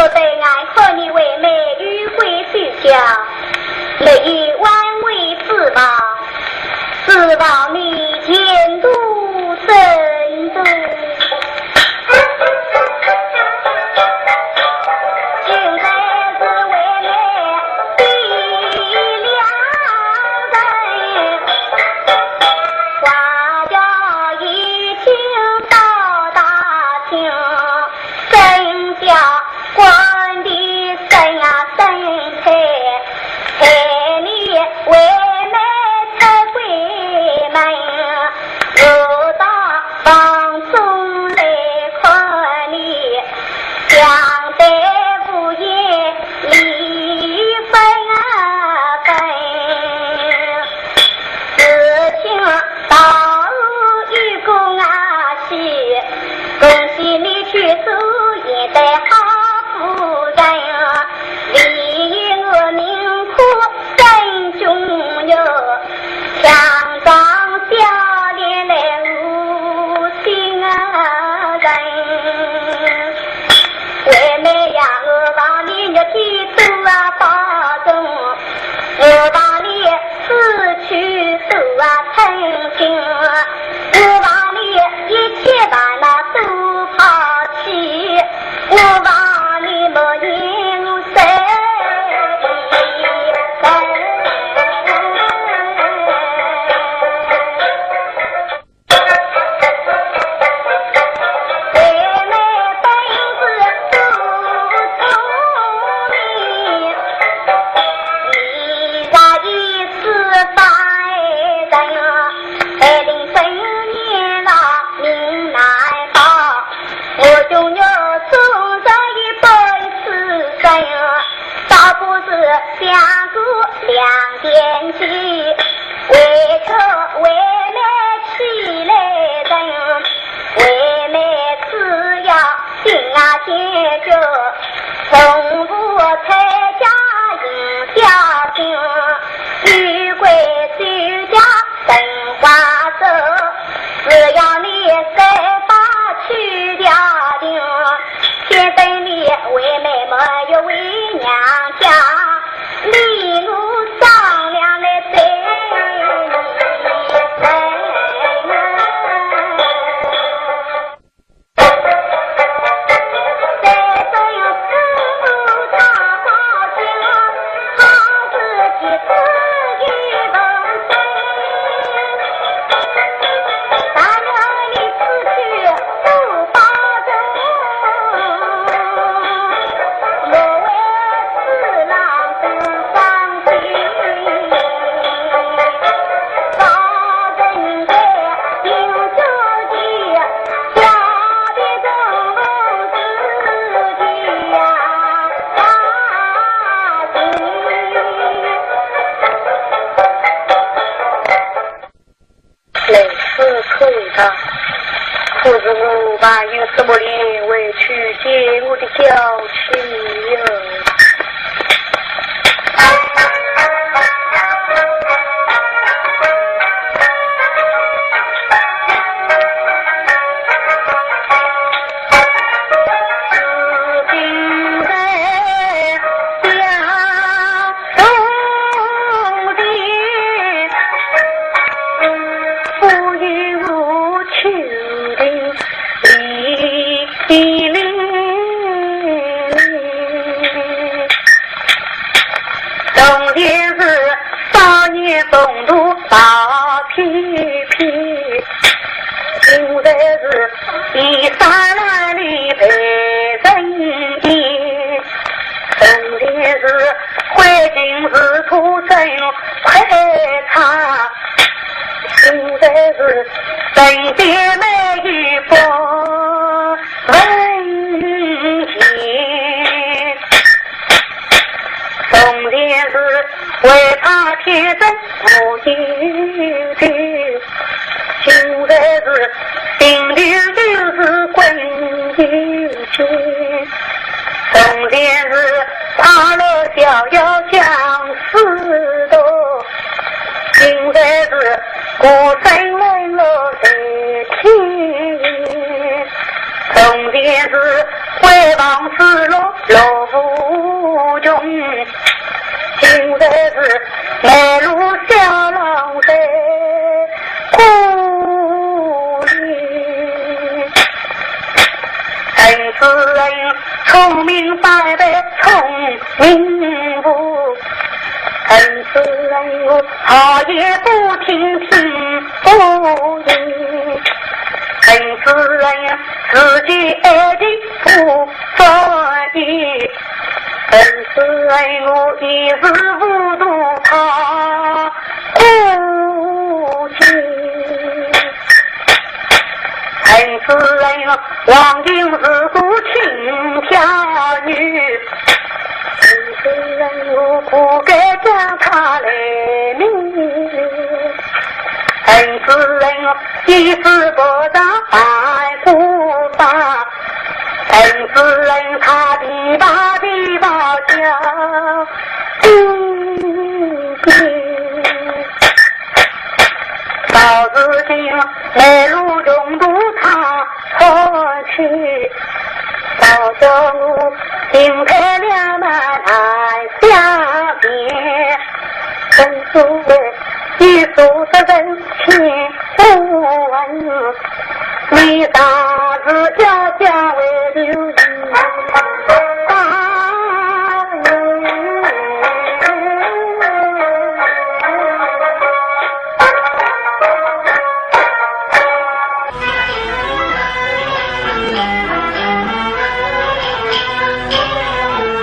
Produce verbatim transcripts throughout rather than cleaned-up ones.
我对俺看你为美，有贵守孝，没有枉为子房，子房你前途怎度？现在是为美的两人，花轿已经到大厅。 生下官的生啊生财，害你为美出闺门，我到房中来看你，相对无言离分啊分。 事情到后有恭喜，恭喜你去做一代好夫人，唯有我宁可生穷肉，强装笑脸来无心啊人。为美呀，我望你日天多啊保重。 我望你死去多啊称心，我望你一切烦恼都抛弃，我望你莫念我身边人。 为美本是多聪明，你若一世犯人，害得生年老命难保。我穷肉终日一本是身，倒不如想个两件事。 为求为美起来人，为美只要心啊坚决，从不拆家应小心，有关守孝生花寿，只要你再把去掉定，先生你为美没有为娘家。 你我商量来对你分。来此可以到，可是我还有什么脸回去见我的娇妻呀？从前是少年风度好翩翩，现在是衣衫褴褛被人嫌。 从前是挥金如土，身快差，现在是人间美女不问天。从前是会怕天生无影的， 现在是顶顶就是滚一圈。从前是快乐逍遥相思多，现在是孤身冷落在天涯。从前是为王子路路无穷，今日是梅路小郎在故里。恩师恩聪明百倍聪明无，恩师恩我好言不听听不语。 恩师恩自己爱的不专一，恩师恩我一时糊涂他不知。恩师恩我王定是个轻佻女，恩师恩我不该将她来迷。 恩师恩我一时不察爱不法，恩师恩他琵琶琵琶叫。到如今梅路穷途他 夫妻，到叫我心开两难难相见。真是为一所得人情不问，你大事要讲为留意。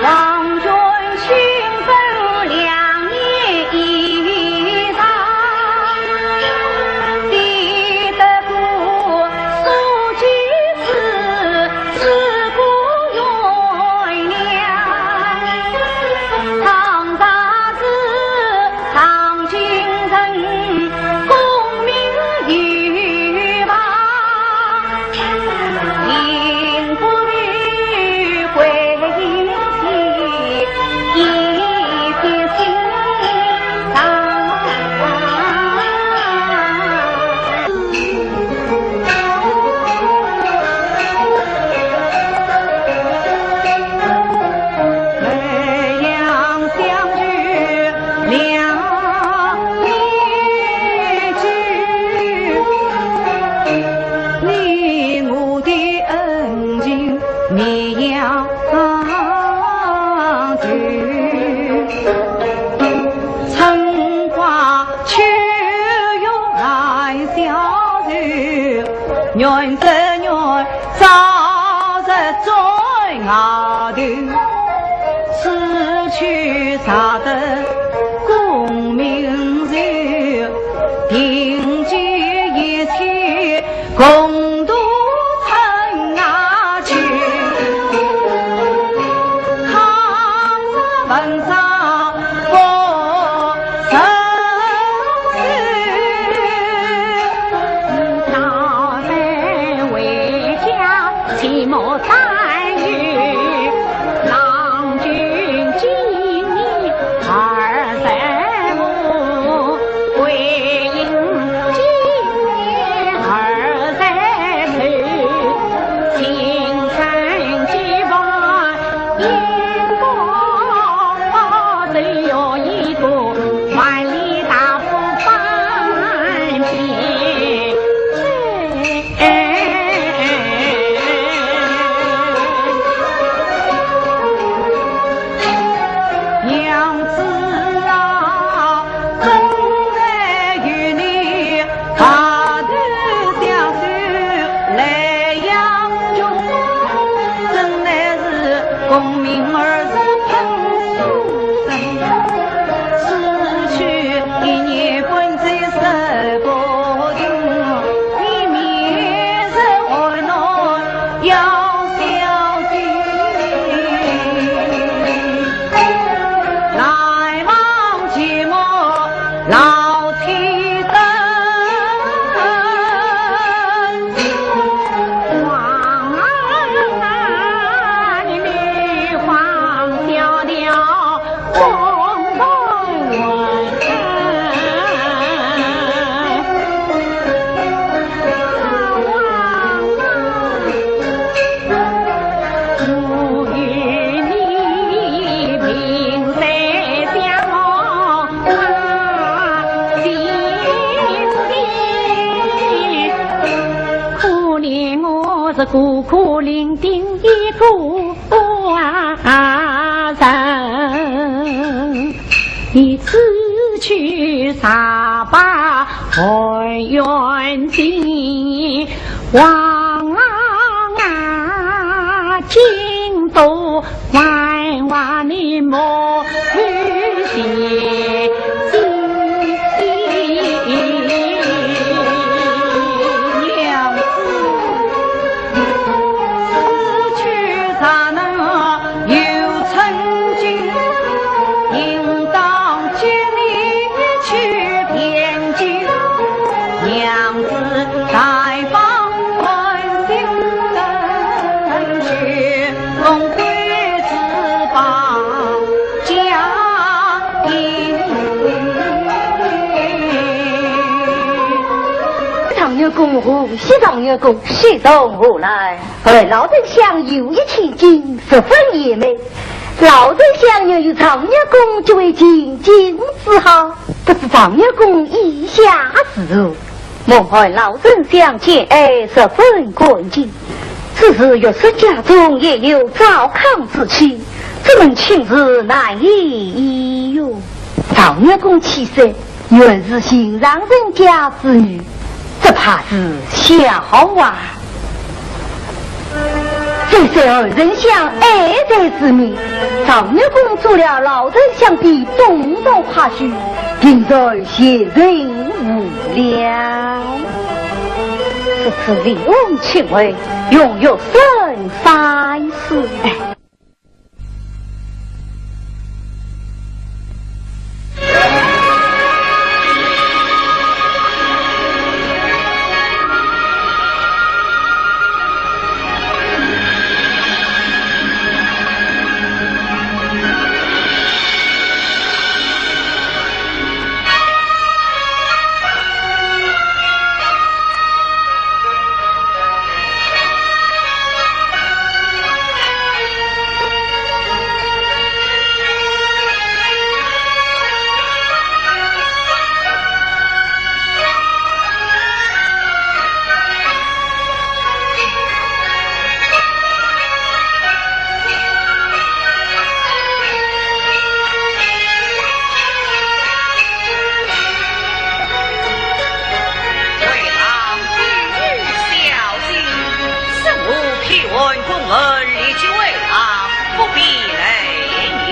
王君亲自两年以上，抵得过苏州市，是个元良。唐朝是 上京城功名有望，幸福的归期一片心上。是孤苦伶仃一个人，一直去查把还原的王啊，京都万万的莫去。状元公，贺喜状元公，喜从何来？哎，老丞相有一千金，十分贤美。老丞相愿与状元公结为秦晋之好，不知状元公意下如何？ 蒙汗老丞相见爱，十分感激。只是学生家中也有糟糠之妻，怎能亲自难以言哟？状元公气色，原是寻常人家之女，只怕是笑话。 这是二丞相爱才之名，状元公做了老丞相的东道快婿，定然贤人无量。此次李翁请回，容学生三思。 为郎今日孝敬，生母披汗宫门，立即回郎，不必累你。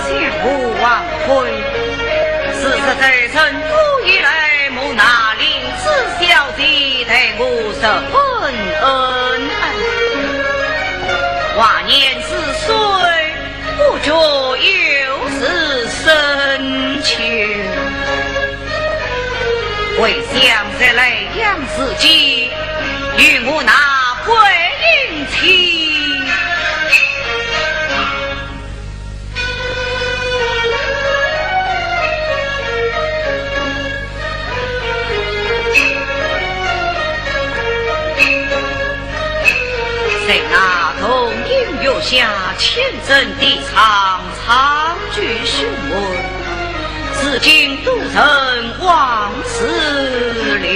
相府王妃，自是在成都以来，蒙那令子小姐待我十分恩爱。华年似水，不觉又是深秋。 回想在莱阳时节，与我那桂英妻，在那桐影月下，浅斟低唱， 长句胸闷，至今都成往事了。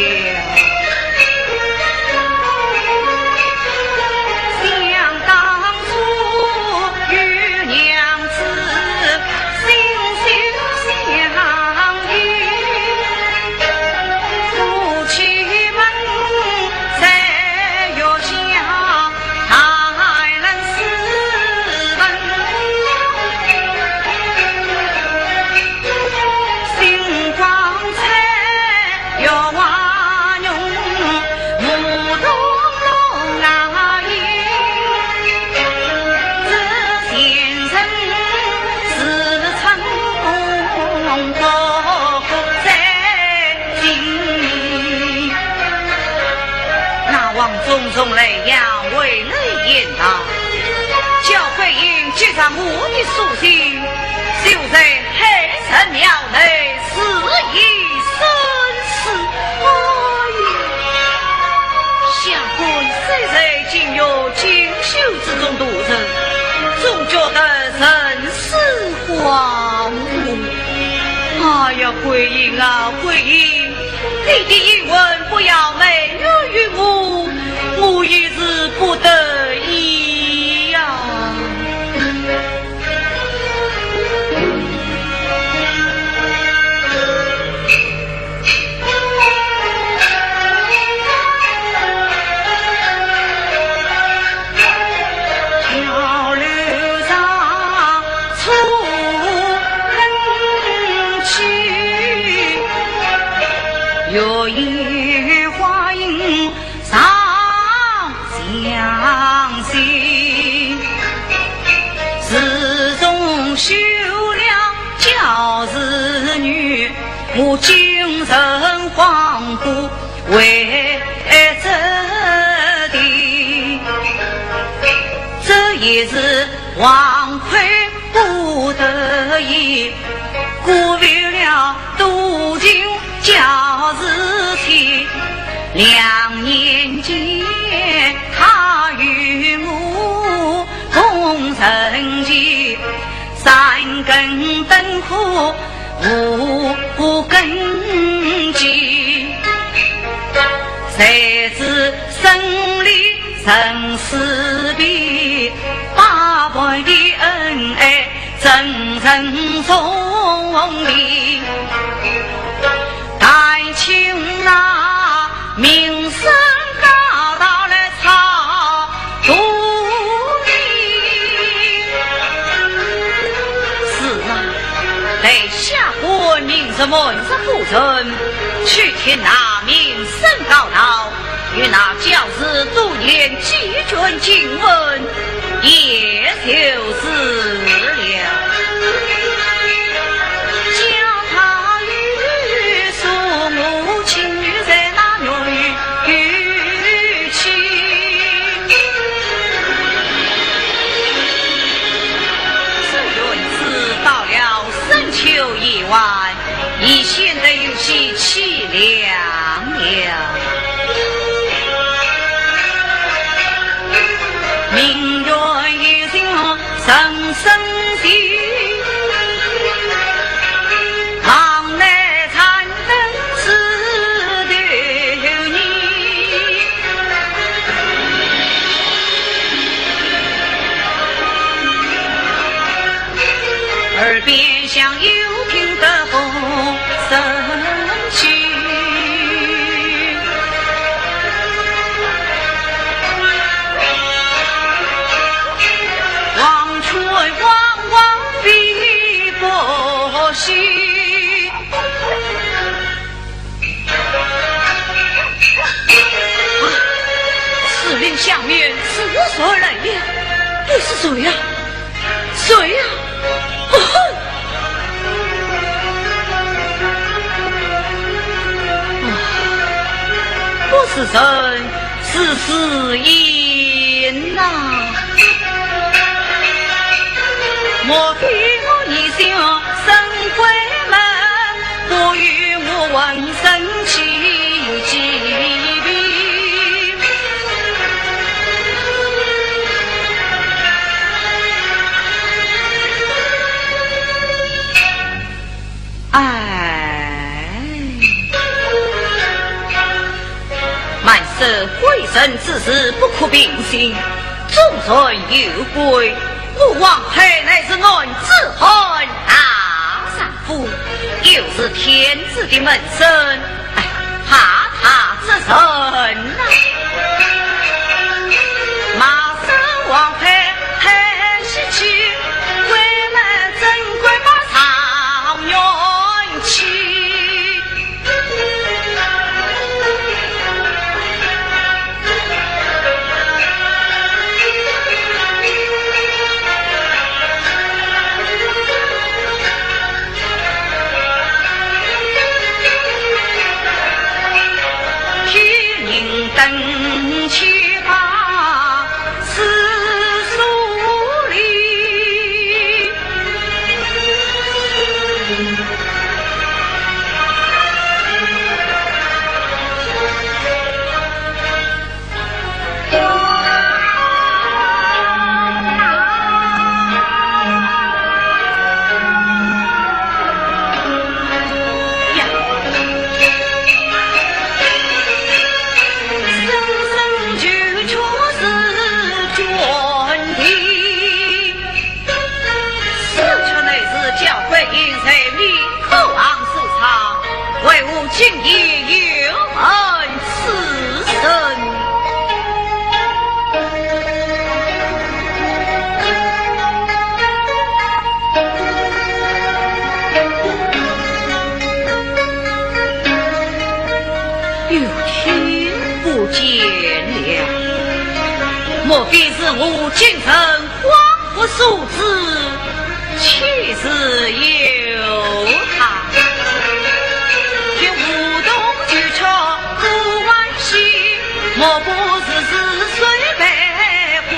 王中从莱阳回来一趟，叫桂英接上我的书信，就在海神庙内自缢身死。哎呀，下官虽然进入进修之中度日，总觉得人 死荒芜。哎呀，桂英啊，桂英，你的英魂不要埋怨于我，我也是不得已呀。 是啊，待下官命人瞒着夫人，去替那名僧告到，与那教士多念几卷经文，也就是了。 这院子到了深秋已晚，已显得有些凄凉了。啊，树林下面是谁来了？这是谁呀？谁呀？哦吼！啊，不是人，是死人呐！ 哎，慢说，贵人之事不可平心，众人有归，我王佩乃是男子汉大丈夫，又是天子的门生，哎，怕他这人呐。马上王佩 太喜气，为了怎敢把状元娶？天人等莫非是我今生恍惚所致，岂是有他？这梧桐秋草不还乡，莫不是似水悲归。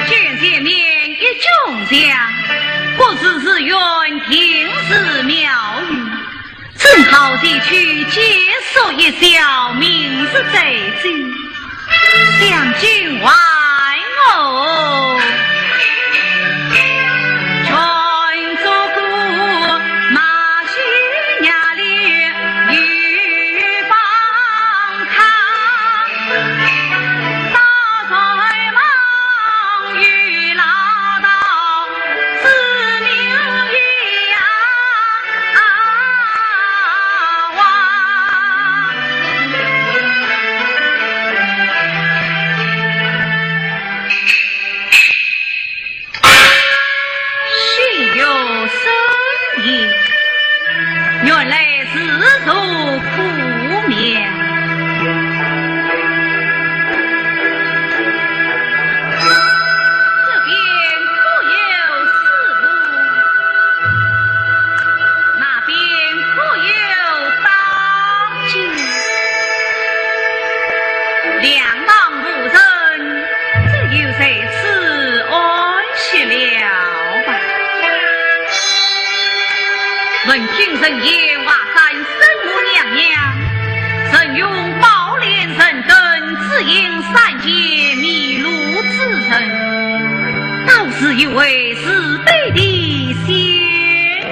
见前面一炯炈，不知是园定是庙宇，正好前去解说一宵，明日再走。 想今还我全做个马戏娘里有方康，大船忙于老道，子民一样啊哇。 心有深意，原来自作苦命。这边可有师父？那边可有道家？ 两旁无人，只有在此安息了吧。闻听人言，华山圣母娘娘曾用宝莲神灯指引三界迷路之人，倒是一位慈悲的仙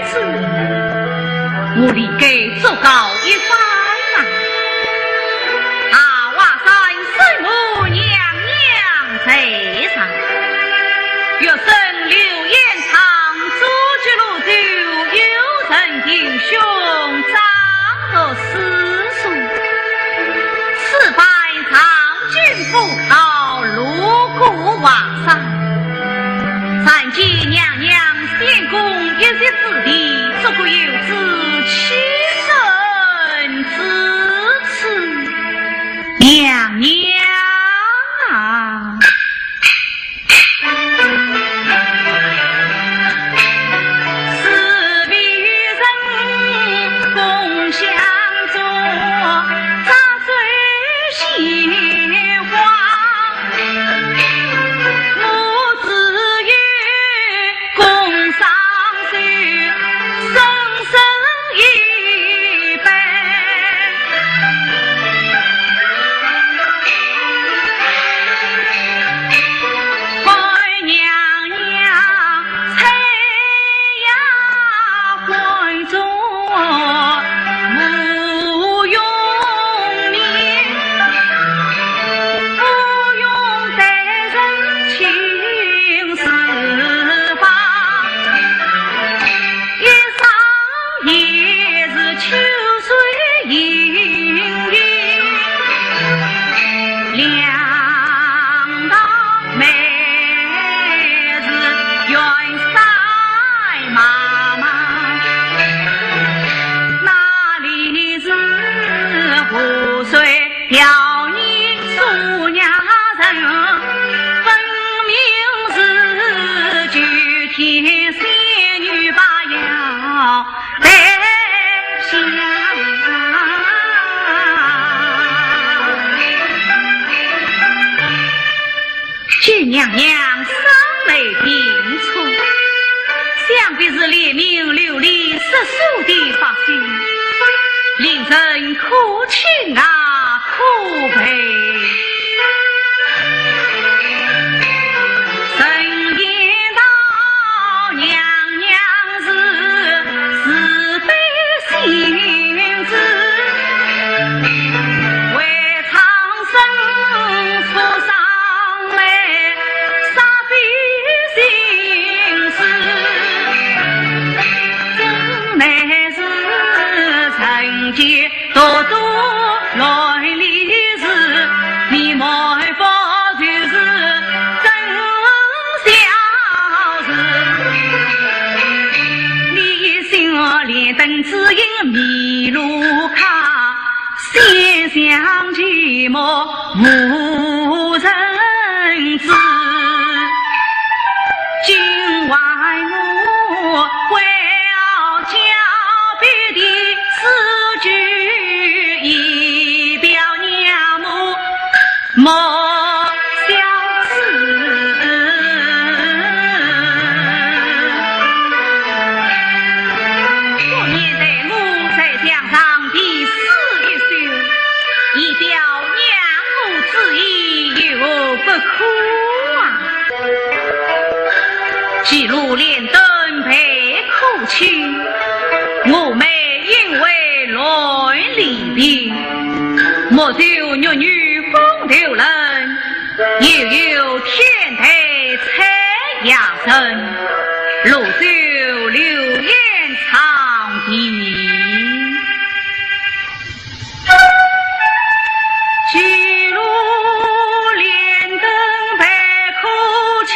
子。我理该 祝告一番啊！啊，华山圣母娘娘在上，玉生流烟唱，珠玑罗奏，有声弟兄掌读诗书。此番上京赴考，路过华山， 参见娘娘仙宫一席之地，足可有知其人之处。娘娘啊！娘娘双眉紧蹙，想必是怜悯流离失所的百姓，令人可亲啊，可悲。臣言道娘娘是慈悲心志，为苍生出伤悲，伤悲心事，真乃是人间 独独乱里事，你莫不就是真孝事。你心连灯只因迷路卡，先想其末无人知。 今晚我为儿交臂的诗句，以表娘母莫相思。不念在我在墙上题诗一首，以表娘母之意，有何不可啊？ 既如莲灯悲苦亲，蛾眉因为乱离别，莫愁玉女风头冷，又有天台采霞人，路走流雁长啼。 既如莲灯悲苦亲，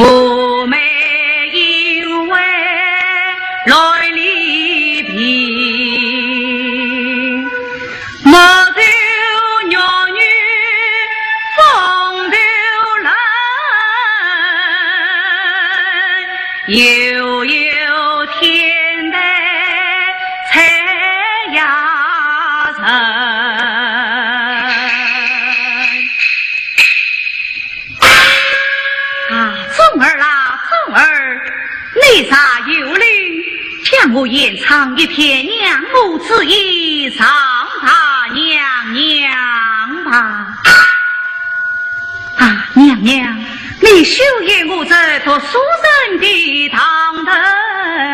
蛾眉因为乱离别，莫愁玉女风头冷，又有天台采霞人。啊，忠儿啊，忠儿，你若有灵，将我吟唱一篇娘母之意，上达娘娘吧。 啊，娘娘，你休言我这读书人的堂头啊。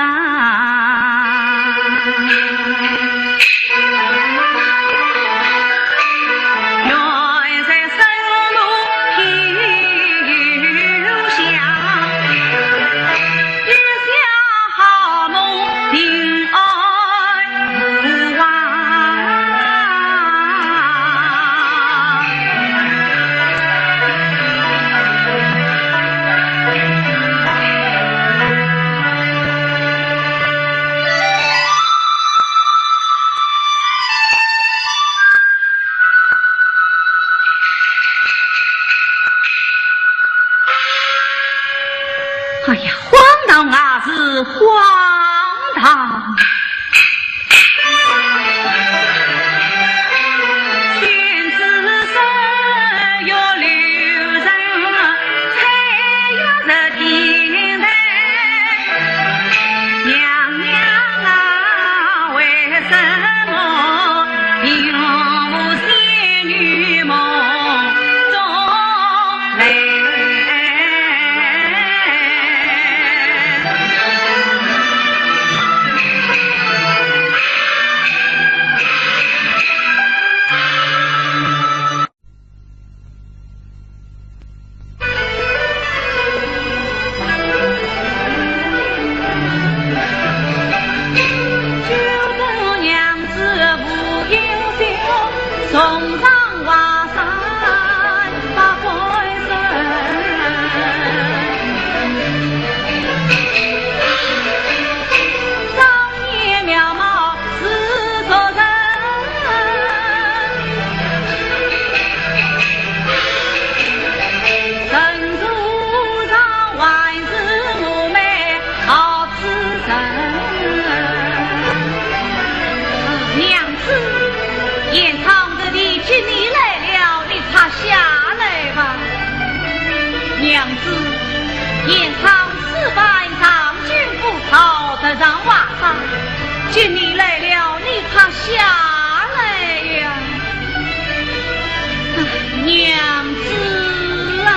上华山，今你来了，你快下来呀！哎，娘子啊！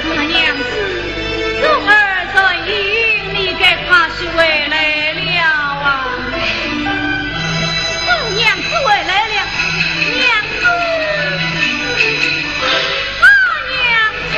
啊，娘子，忠儿在营，你该快些回来了啊！哦，娘子回来了，娘子，啊，娘子。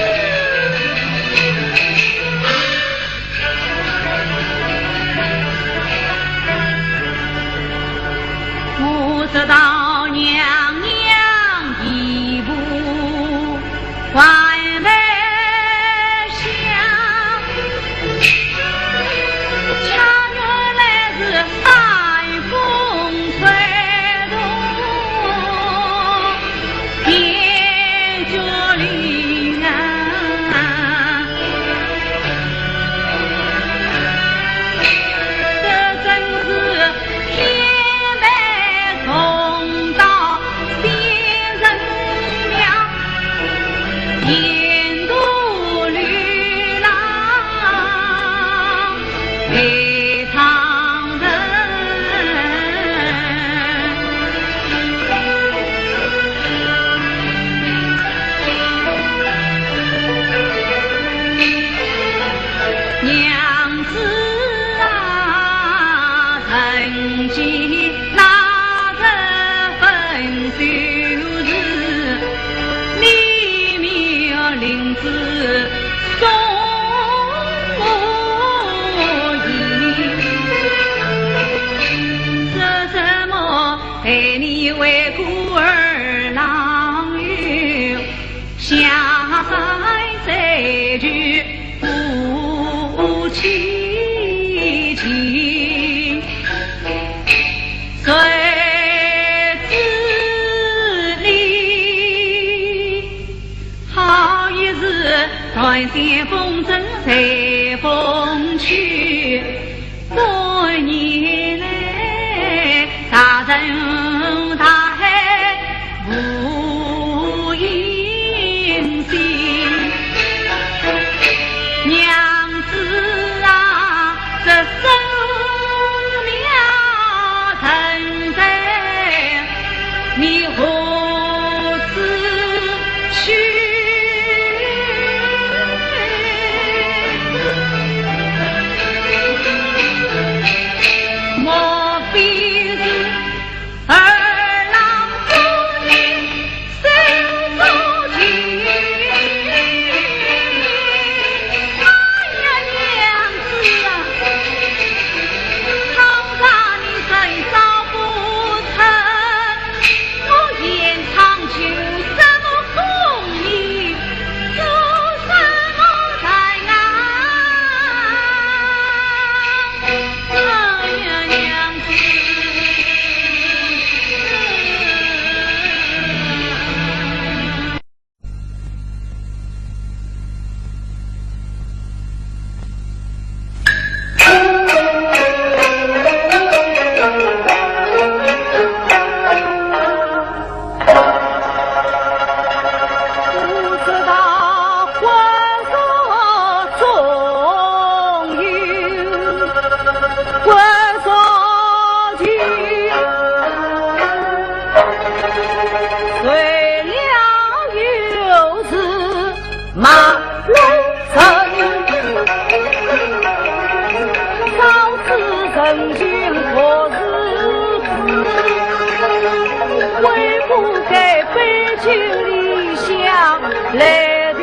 来投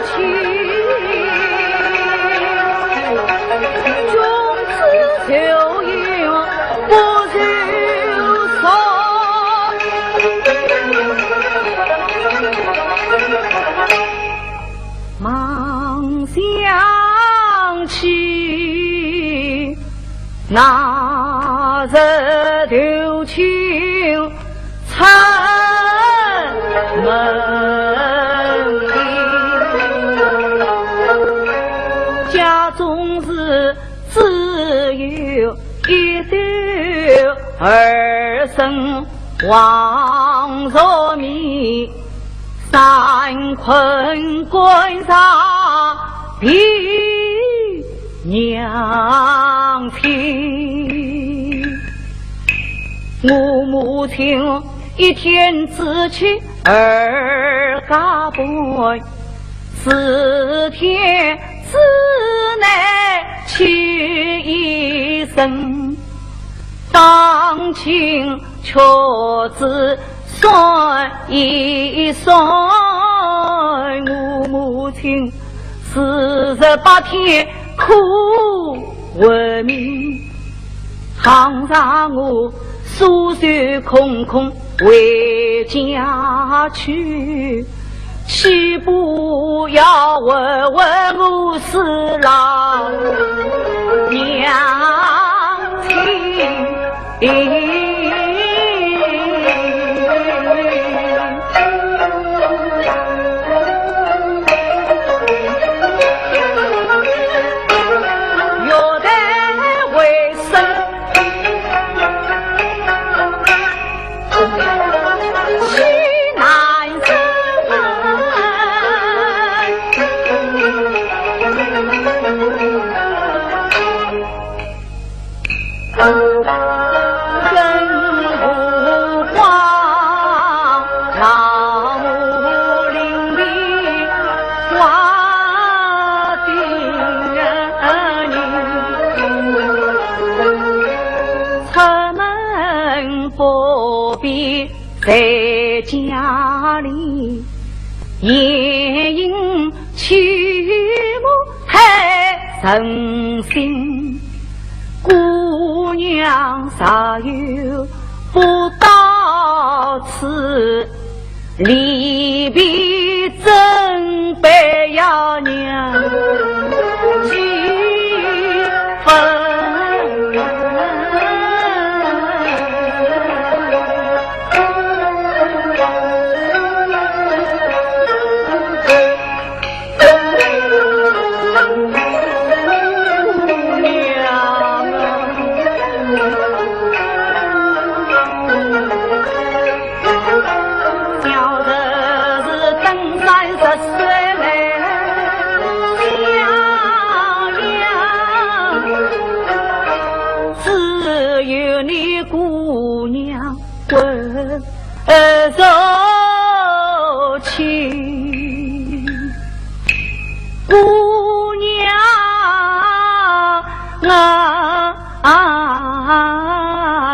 亲，君子就有不就说。 望想起，那日投亲出门里，家中是只有一对儿孙望着面， 三困官场比娘亲。我母亲一天只娶二家半，四天之内娶一人。 当今却只算一算，我母亲四十八天可活命。倘若我双手空空回家去， 岂不要问问我是老娘亲？要得为生 西南人。出门不必 在家里，夜莺起舞太人心。姑娘若有不到此，离别怎般呀娘几分？ 只有你姑娘 滚而走亲。姑娘啊，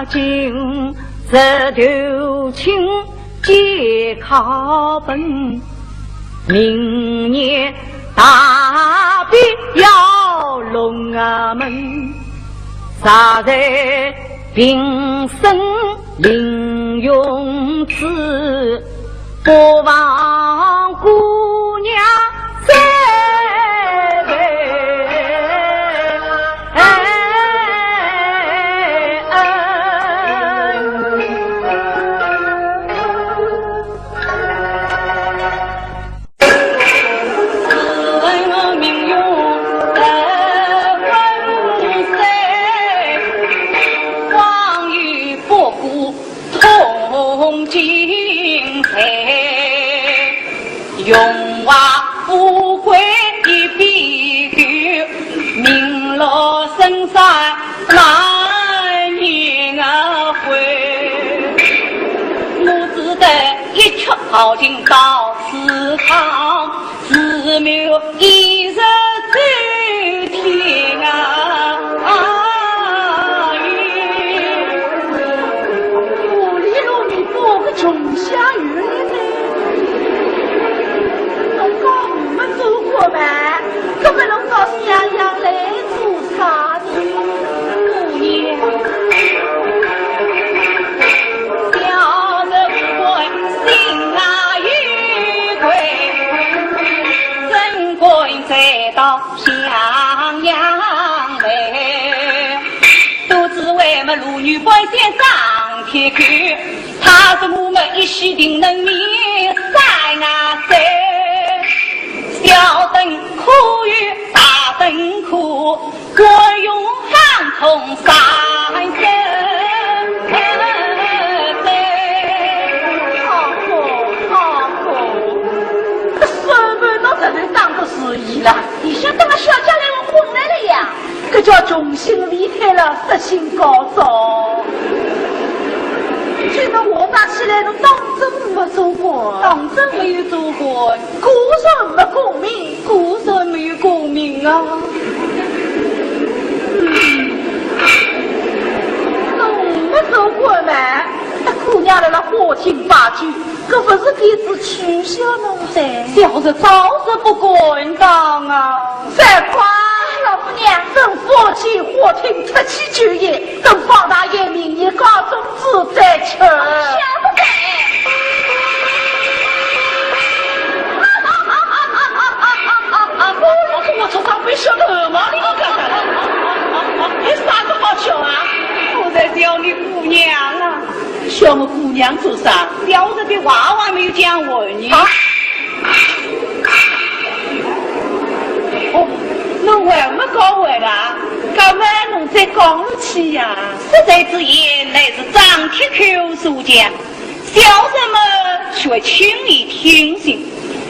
今日投亲皆靠本，明年大比要龙啊门。 若在平生临终时，不忘姑娘再拜恩。 荣华富贵一笔勾，名落孙山难年啊回。我只得一曲豪情到此场，自谋一日走天涯。哎，何里落你这个穷乡人呢？向阳门，都只为么路遇半仙张铁口，他是我们一世定能命三啊三，小灯可遇大灯可，官运亨通三生三。好好好，这算盘倒真是打得如意了。 你晓得我小姐来我婚来了呀？搿叫穷心未退了，色心高烧。今朝我打起来，侬当真没做官？当真没有做官。果然没功名。果然没有功名啊。嗯，侬没做官嘛？搿姑娘辣辣花厅摆酒， 搿勿是便是取笑侬哉？小侄早是不敢当啊。再讲，老夫娘，等夫妻花厅脱去酒宴，等方大爷明年高中子再吃。想不到。我出场被笑得汗毛立起来了。有啥个好笑啊？我在笑你姑娘啊。 笑我姑娘做啥？小侄的话还没有讲完呢。啊？哦，侬还没讲完啊？搿么侬再讲下去呀。实在之言，乃是张铁口所讲，小侄么却轻易听信，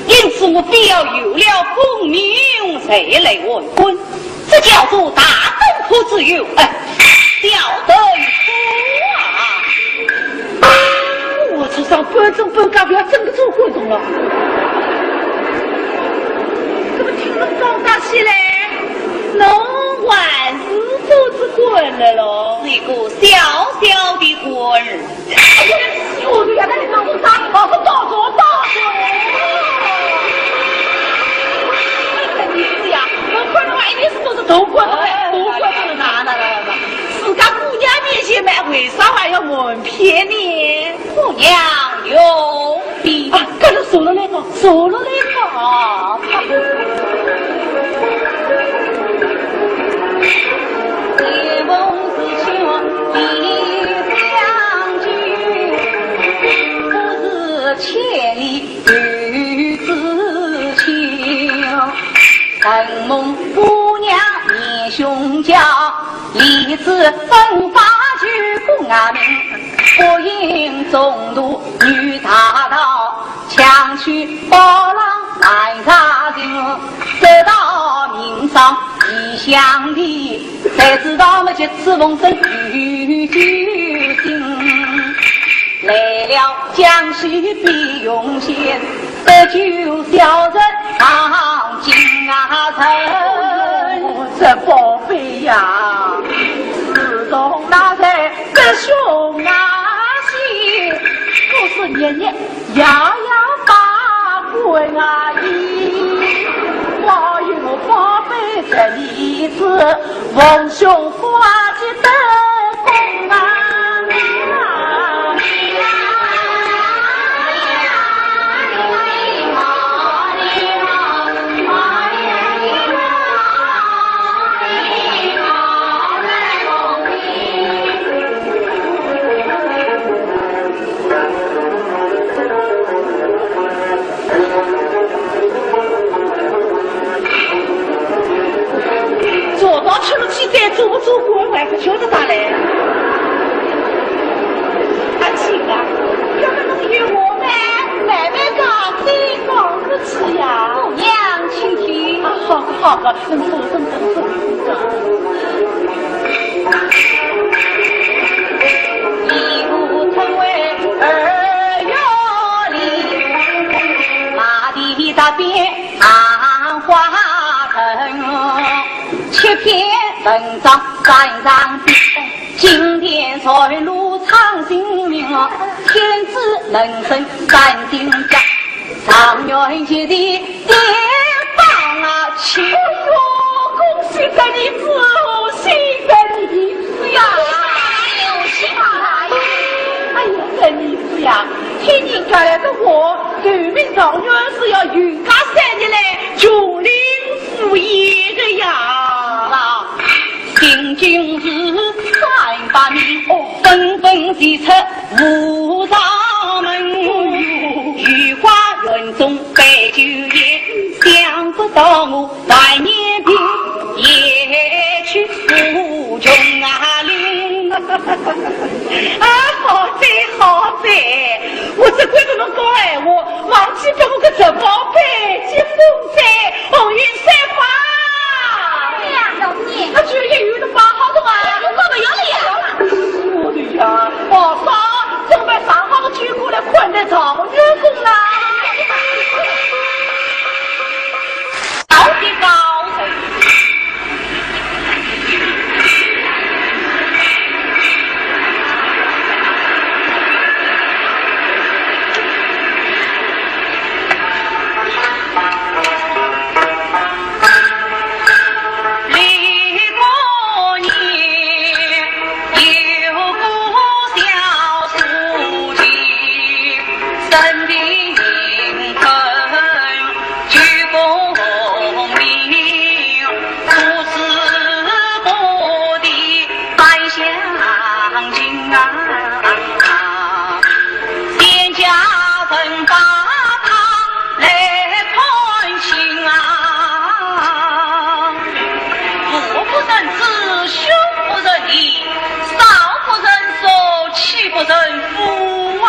因此我必要有了功名才来完婚。 这叫做大灯可自由，哎，小灯可啊！我这上半真半假，不要整个做活动了。怎么听了高大起来？侬还是做仔官了咯？是一个小小的官儿。 哎呀，我说原来你都是啥？我是到处到处。哎呀，我看的话，一定是都是头过头来，头过头来，那那那那，自家姑娘面前嘛，为啥还要瞒骗呢？姑娘有病啊，搿是坐了来讲，坐了来讲啊。 这宝贝呀，自从那日得兄啊信，我是日日夜夜把关啊依。我有宝贝这里子，奉兄父啊的德功啊。 做到吃了鸡蛋，做不做官，还不晓得啥嘞。阿庆啊，要不侬与我们慢慢讲，再讲下去呀？姑娘，请听。啊，好的，好的，嗯，坐，坐，坐，坐。 哎哟，恭喜这儿子哦，喜这儿子呀！哎呀，这儿子呀，听人家来的话，头名状元是要运家三日来，穷林赴宴呀，行军时三百米，哦，纷纷齐出无上门。御花园中摆酒宴，想不到我万年病也去无穷啊林。啊，好哉，好哉，我只管跟侬讲闲话，忘记拨我个侄宝贝接风 红云山花。哎呀，小姑娘，那酒宴有的摆好的啊。哎呀，我们要了呀。我的呀，皇上准备上好的酒过来款待状元公啦。到底高人。 父不仁子，兄不仁义，少不忍说，妻不仁夫啊。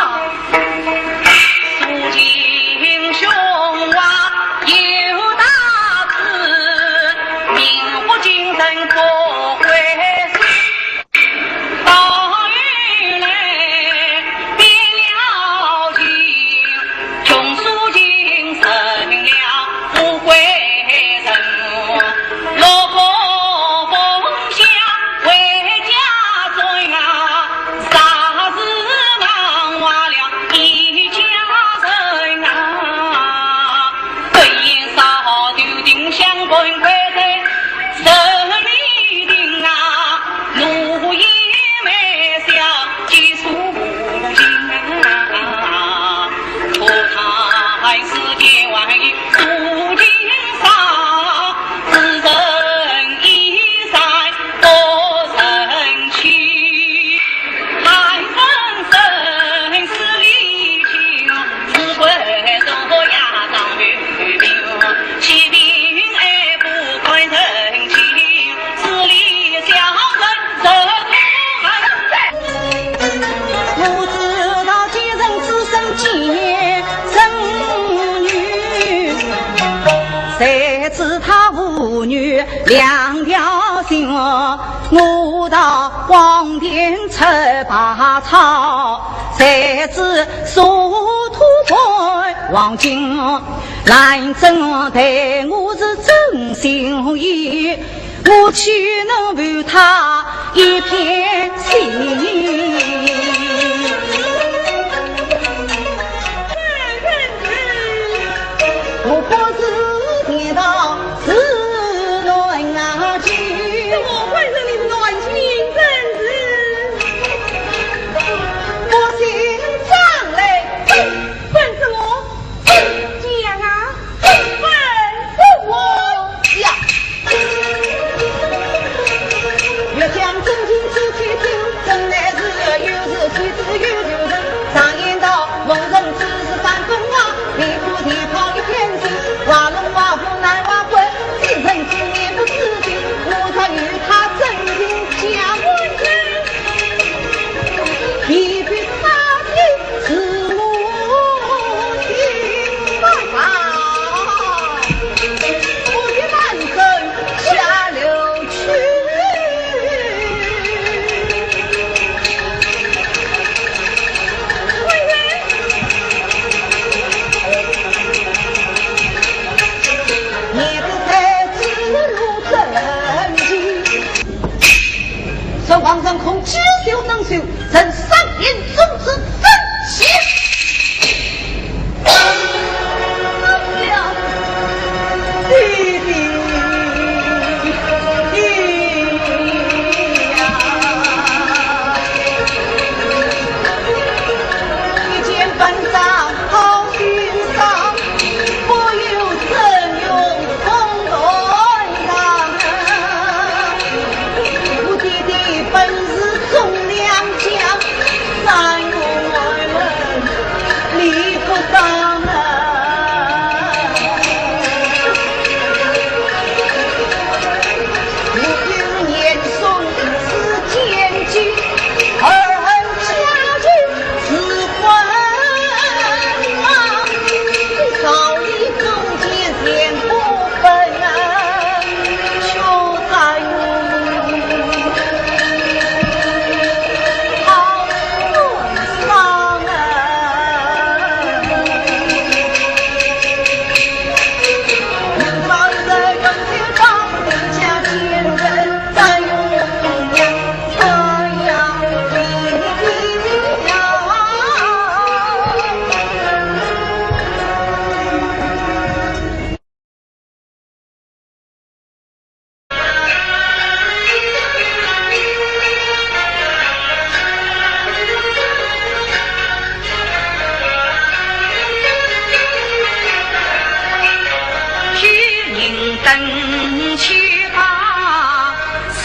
人去把诗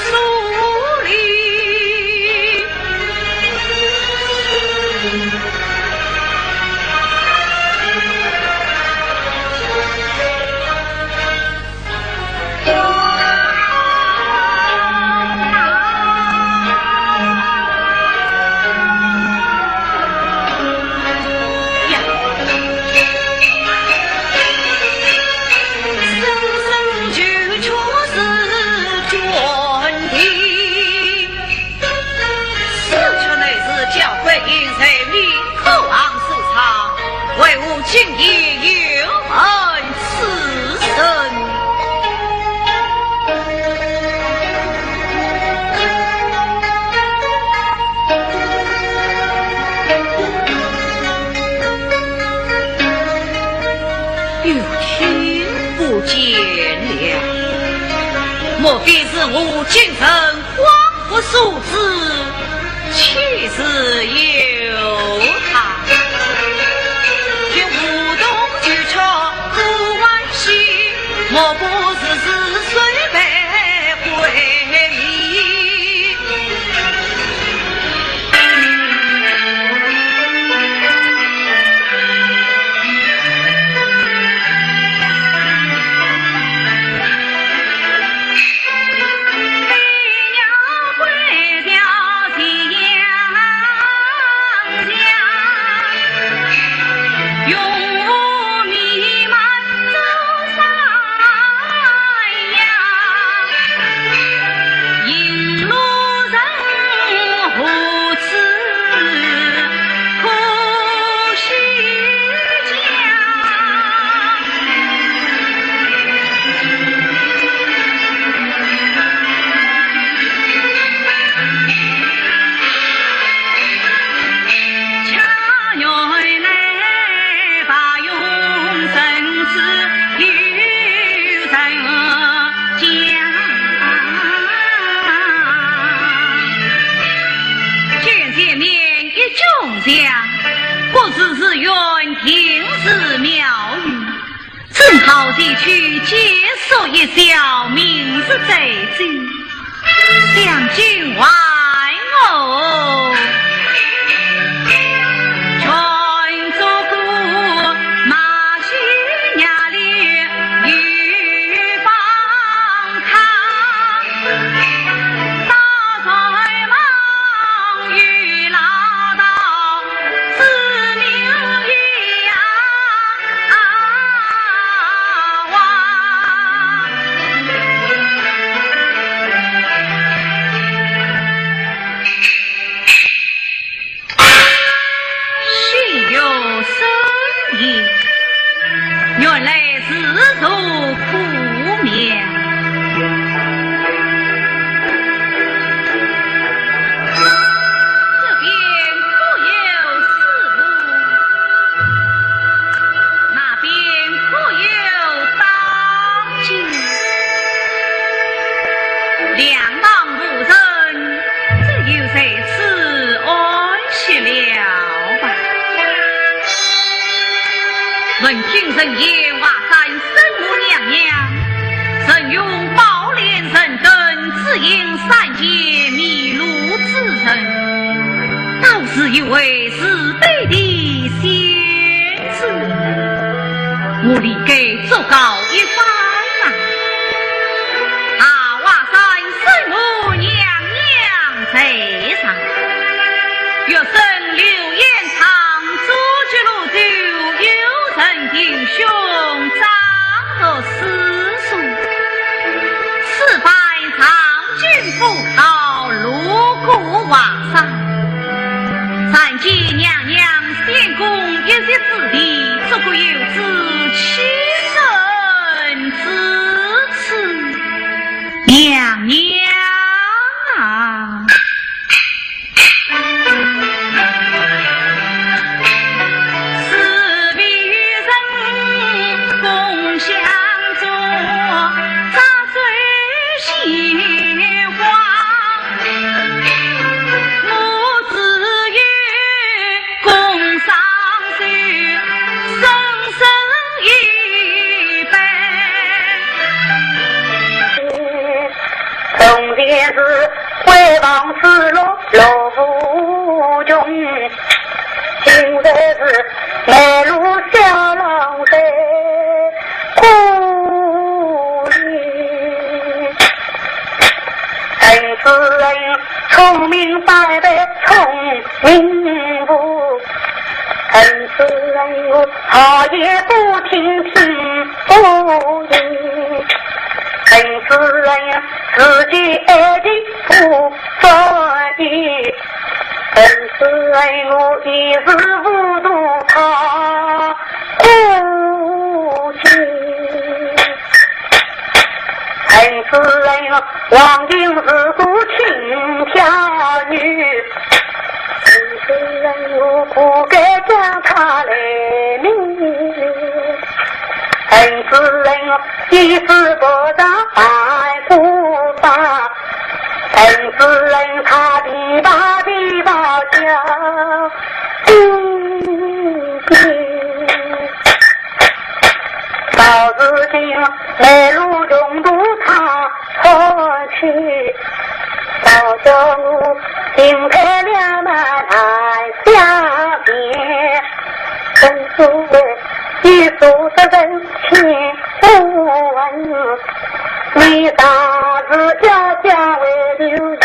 书里。此处乃是交关人才名口行所藏，为何今夜又问此人？ 又听不见了。莫非是我今生恍惚所致，岂是有他？听胡同举出不欢喜，莫不是是谁被鬼迷？ 见面一炯相，不知是远近是妙语，正好前去解说一笑，明日再走。 相见还我。心有深意，原来自作苦命。 这边可有师父？那边可有道经？两旁无人，只有在此安息了吧。 闻听人言，华山圣母娘娘曾用宝莲神灯指引三界迷路之人，倒是一位慈悲的仙子，我理该祝告一番啊。啊，华山圣母娘娘在上，玉生刘延昌 祖籍潞州，有人弟兄张族师叔，此番上京赴考，路过华山，参见娘娘仙宫一席之地，足可有知其人是鬼王之路路无穷，今日是梅路小郎在故里。恩师恩聪明反被聪明误，恩师恩我好言不听听不言，恩师恩自己爱情不 所以，恩师恩我一时糊涂他不知。恩师恩我王英是个轻佻女，恩师恩我不该将她来迷。恩师恩我一时不察半步法。 恩师恩他琵琶琵琶叫，叮叮。到如今梅路穷途他何去？倒叫我心开两难难相辨。恩师恩，一说得人情不问。 你大事要讲为留意。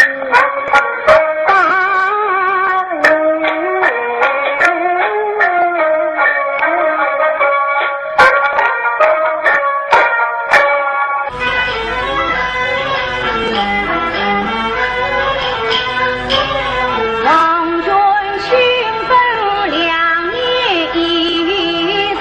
王君新婚两年以上，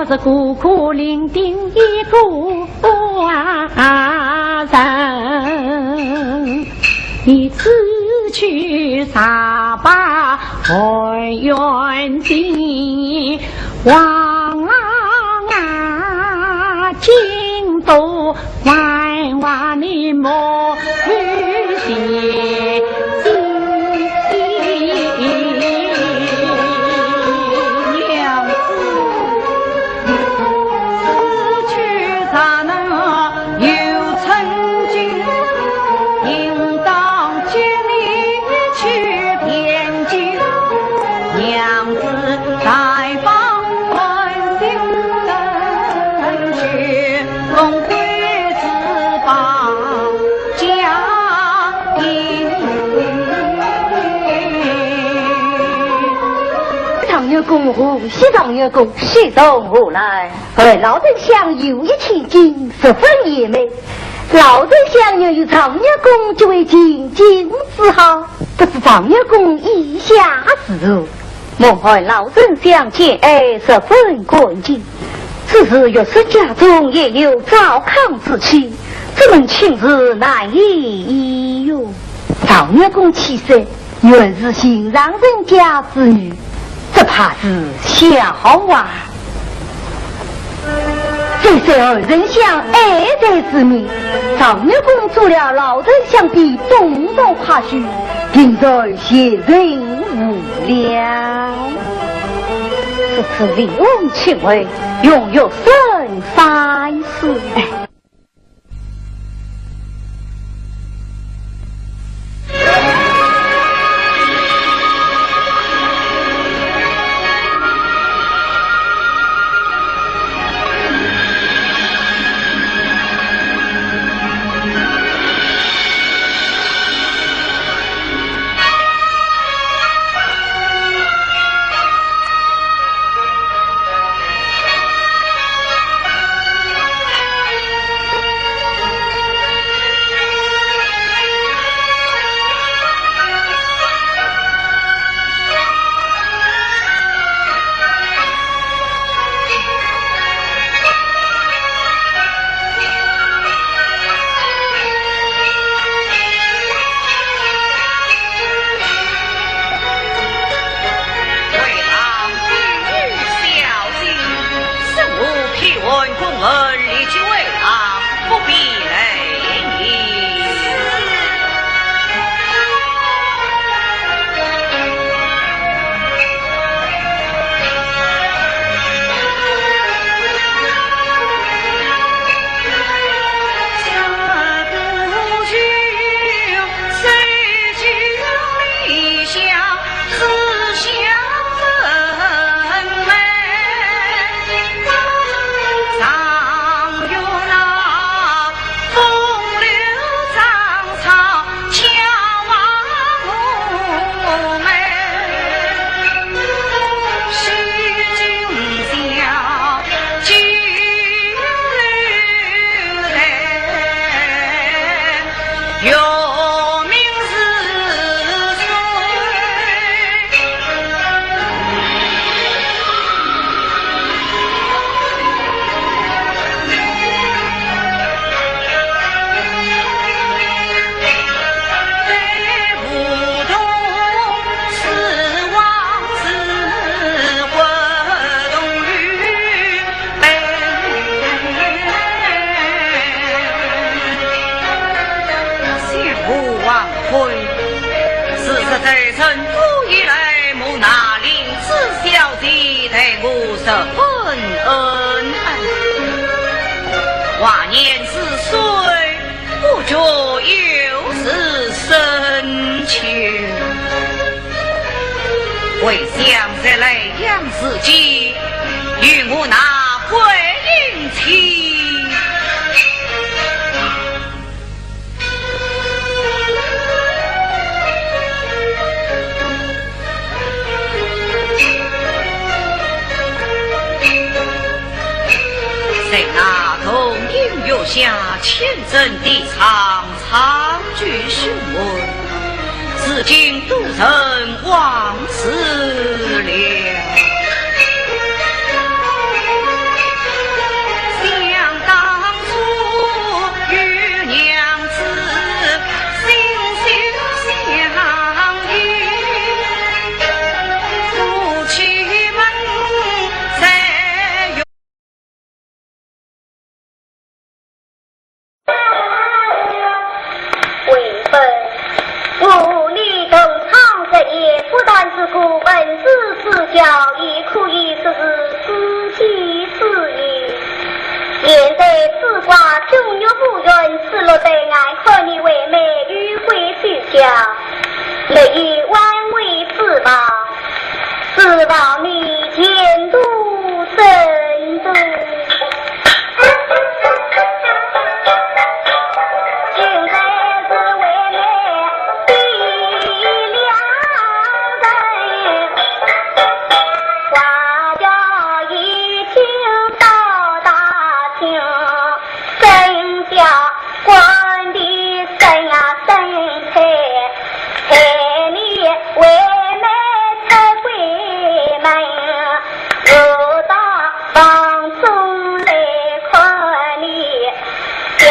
是孤苦伶仃一个人，你只去查吧，含冤的王郎啊，今都还还你母亲。 娘子，此去刹那又成今，应当接你去边境。娘子在旁观听，等去龙归之报佳音。状元公，贺喜状元公，喜从何来？哎，老丞相有一千金，十分贤美。老丞相愿与状元公结为秦晋之好，不知状元公意下如何？ 蒙爱老丞相见爱，十分感激。只是玉石家中也有糟糠之妻，怎能亲自难以言哟？状元公气色，原是寻常人家之女，只怕是笑话。 这是二丞相爱才之名，状元公做了老丞相的东道客婿，定然贤人无量。此次李翁请回，容玉生三思。 为郎与你小心，身无披寒，公儿立即回郎，不必累你。相府黄昏，是实在人多以来，蒙那林子小姐待我十分恩爱。华年似水，不觉又是深秋。 回想在莱阳时节，与我那桂英妻，在那桐阴月下，虔诚地唱 长句胸闷，至今都成往事了。终日无缘，此路对岸看你为媒，有归之家，没有挽回之望，指望你前途深多。现在是为媒的两人，花轿已经到大厅。 沈家官的沈啊沈太，陪你为媒出闺门，我到房中来看你，相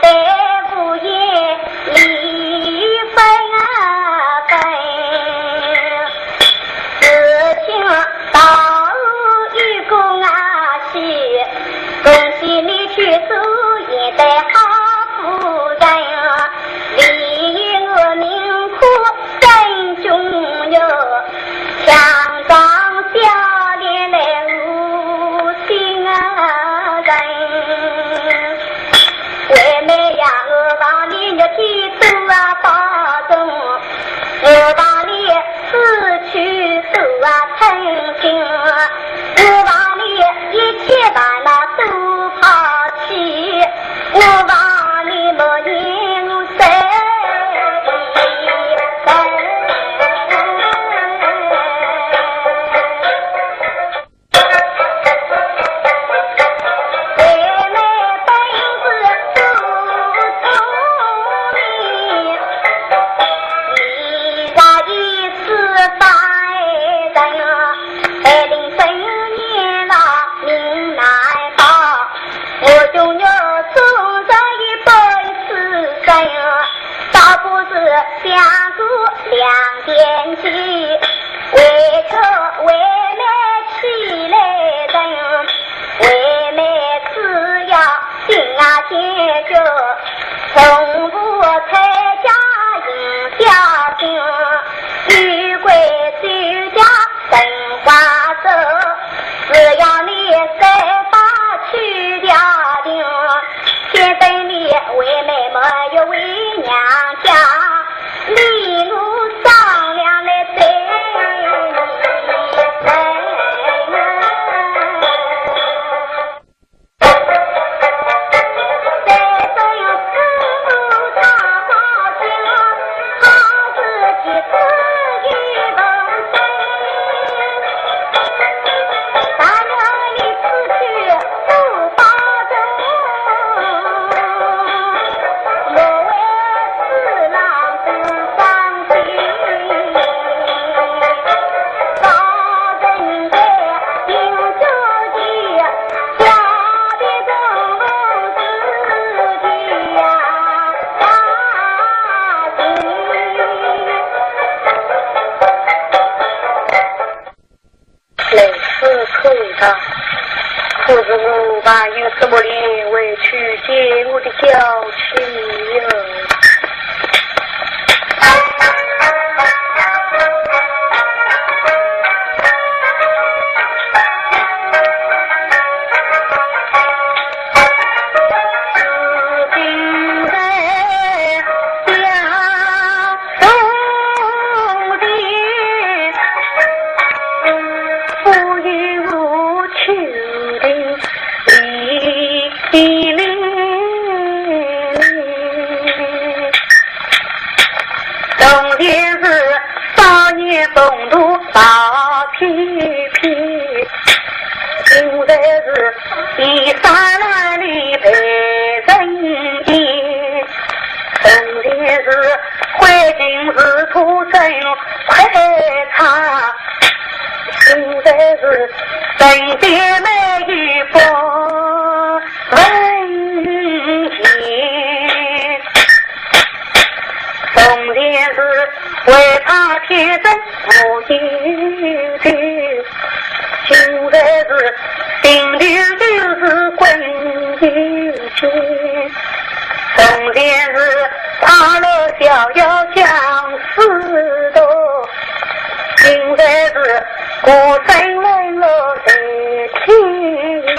对无言离分啊分。 事情到有功啊喜，恭喜你去做现代好夫人，你我命苦真中有，强装笑脸来无心啊人。为媒呀，我望你日天多啊保重， 我望你死去多啊称心，我望你一切烦恼都抛弃，我望你莫念我身边人。 为媒本是多聪明，你若一世犯人，害得生年老命难保。我兄弟总在一本此生，倒不如相顾两点情。 为求为媒起来人，为媒只要心啊坚决，从不拆家行小心，有关周家生花手，只要你再把去掉定，先生你为媒没有回娘家。 你我商量来对你分。来此叩道，可是我还有什么脸回去见我的娇妻哟？从前是少年风度少翩翩，现在是衣衫褴褛被人嫌。从前是灰烬是土生快茶，现在是人间美玉不 闻名。从前是会怕天生无有情，现在是顶头就是滚油钱。从前是快乐逍遥相思度，现在是孤身冷落在天涯。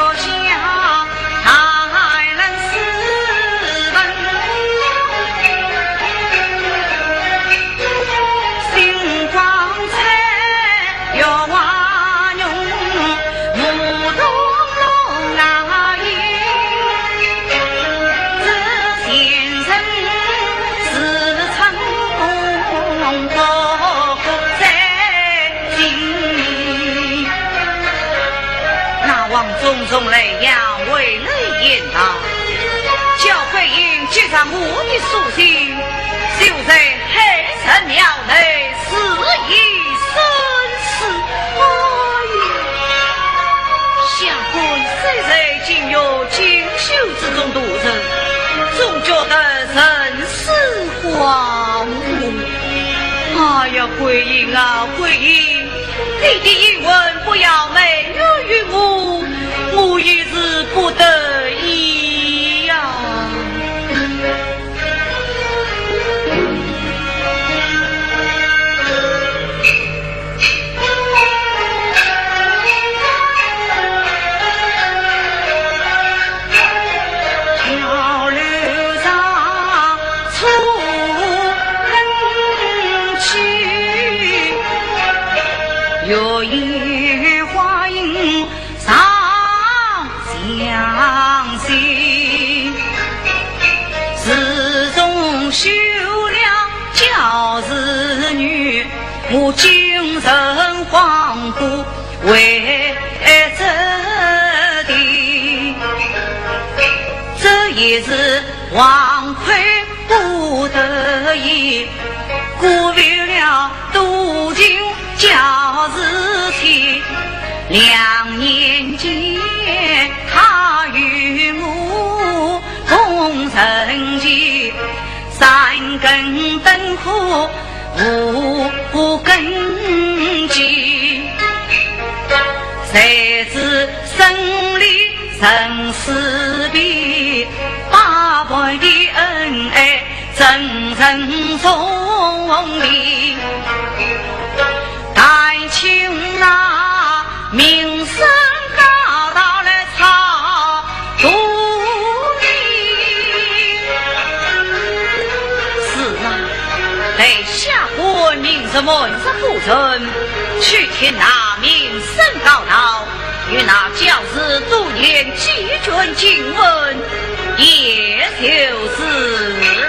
王中从莱阳回来一趟，叫桂英接上我的书信，就在海神庙内自缢身死。哎呀，下官虽在金玉锦绣之中度日，总觉得人世荒芜。哎呀，桂英啊，桂英， 你的英魂不要埋怨于我，我也是不得已呀。是啊，待下官明日满日赴任，去听那名声高闹，与那教士多年几卷经文，也就是了。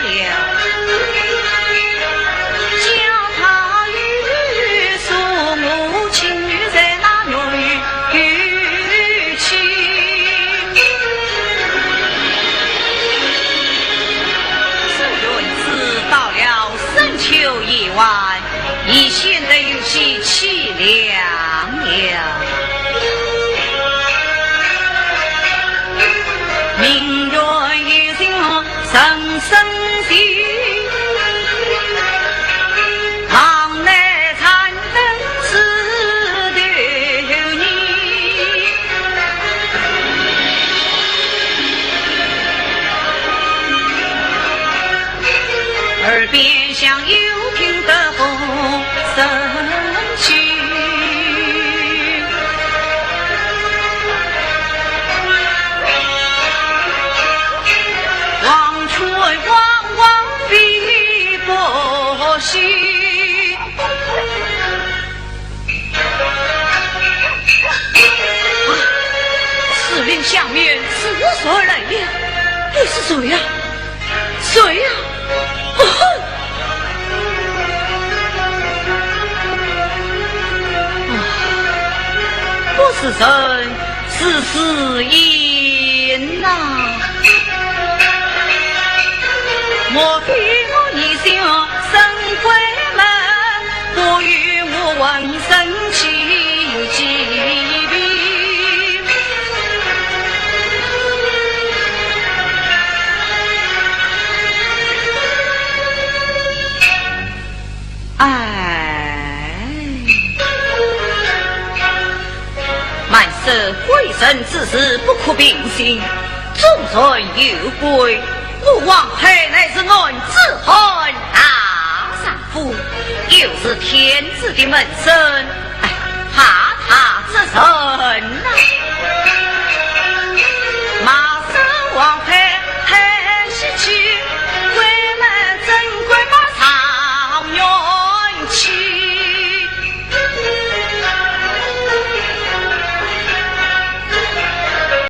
这院子到了深秋已晚，已显得有些凄凉了。树林下面是谁来了？这是谁呀？谁呀？哦吼！啊，不是人，是死人呐！ 哎，满是鬼神之事，不可平心。众人有鬼，我王佩乃是男子汉大丈夫，又是天子的门生，哎，怕他这人呐。